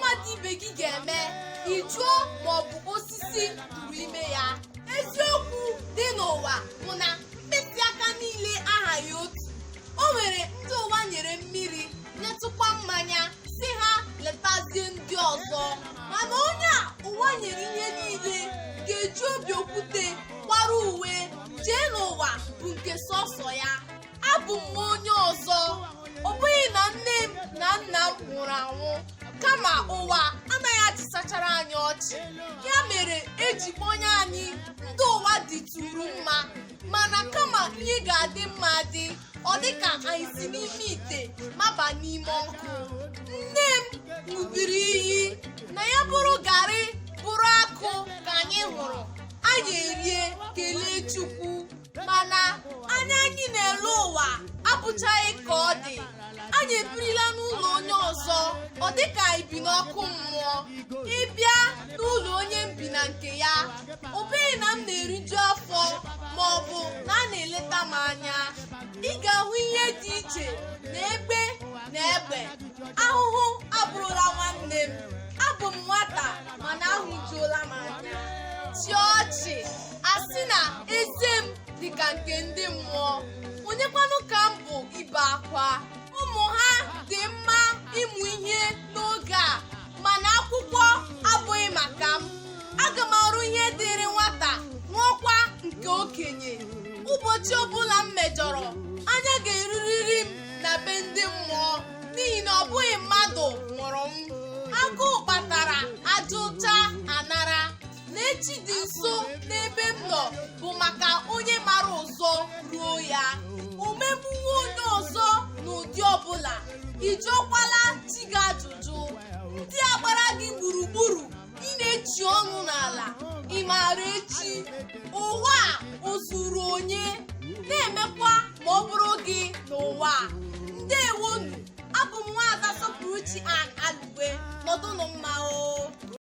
mmadụ ibe gị ga-eme, ị jụọ ma ọ bụ osisi tụrụ ime ya. Eziokwu dị n'ụwa bụ na mkpịsị aka niile ahaghị otu. O nwere ndị ụwa nyere mmiri, nyetụkwa mmanya, sị ha letazie ndị ọzọ, mana onye a ụwa nyere ihe niile ga-eji obi okwute kwara uwe chee n'ụwa bụ nke sọsọ ya. Abụ m onye ọzọ. Ọ bụghị na nne m na nna m nwụrụ anwụ, kama ụwa anaghị achịsachara anyị ọchị. Ya mere eji kpọnye anyị ndị ụwa dịtụrụ mma, mana kama ihe ga-adị mma dị, ọ dịka anyị si n'ime ite maba n'ime ọkụ. Nne m ṅụbiri iyi na ya bụrụ garị bụrụ akụ ka anyị hụrụ, anyị erie kelee Chukwu, mana anya anyị na-ele ụwa abụchaghị ka ọ dị. Anyị ebirila n'ụlọ onye ọzọ, ọ dịka anyị bi n'ọkụ mmụọ. Ịbịa n'ụlọ onye m bi na nke ya, ọ bụghị na m na-eriju afọ ma ọ bụ na a na-eleta m anya. Ị ga-ahụ ihe dị iche na egbe na egbe. Ahụhụ abụrụla nwanne m. Abụ m nwata, mana ahụjuola m anya. Chịa ọchị, a sị na eze m dịka nke ndị mmụọ. Onyekwanụ ka m bụ ibe akwa? Ụmụ ha dị mma ịmụ ihe n'oge a, mana akwụkwọ abụghị maka m. Aga m arụ ihe dịrị nwata, rụọkwa nke okenye. Ụbọchị ọbụla m mejọrọ, anya ga-eruriri m na be ndị mmụọ, n'ihi na ọ bụghị mmadụ mụrụ m. Agụụ kpatara aja ụcha anara na echi dị nso n'ebe m nọ bụ maka onye mara ụzọ ruo ya. Omegbuwe onye ọzọ n'ụdị ọbụla, ị jụọkwala chi gị ajụjụ. Ndị a gbara gị gburugburu, ị na-echi ọnụ n'ala, ị maara echi? Ụwa a o zuru onye na-emekwa ma ọ bụrụ gị n'ụwa a? Ndewonu. Abụ m Nwaada Sọpụrụchi Ann Alugbe. Nọdụnụ mma o.